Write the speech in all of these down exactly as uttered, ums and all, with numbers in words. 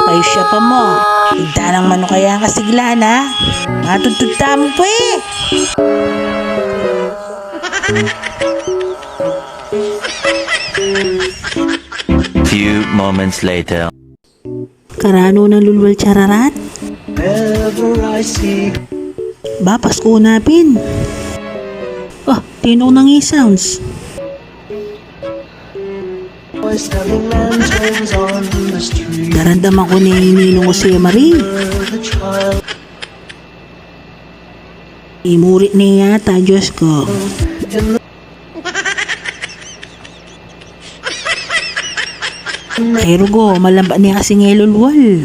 Ay, siya pa mu. Igdanang manu kaya kasiglan, ha? Matudtud tamu pa, e. Few moments later. Karanu nang lulwal, chararat? Ba, Pasku na pin. Oh, tinu nang i-sounds. Daramdaman ku ne i Ninong Jose Marie. Imuri ne yata, Diyos ku. Ay, rugo, malamba ne kasi ngelulwal.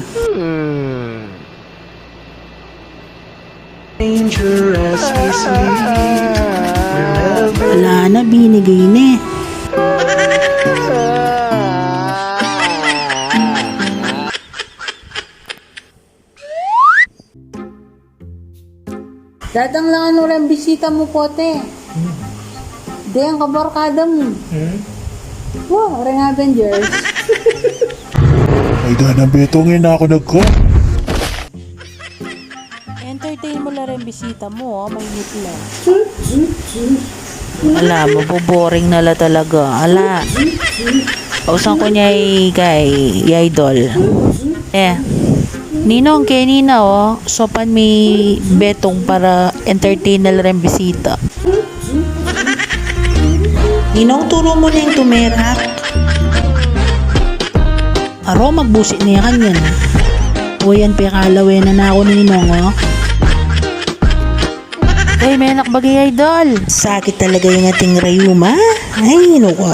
Ala na, binigay ne. Datang la anu reng bisita mu, Pote. Deng kabarkada mu. Hmm? Wa, reng Avengers. Ay, danang Betong, e na ku nagka. Entertain mu la reng bisita mu, o, mainit la. Ala, maboboring na la talaga. Ala. Ausan ku ne i, kay, i Idol. E, Ninong, keni na, o, saupan mi Betong para entertain na la reng bisita. Ninong, turu mu neng tumerak. Aro, magbusi ne kanyan. O, yan, pekalawen na ku, Ninong, o. Ay, menak bagi, Idol. Sakit talaga ing ating rayuma. Ay, naku.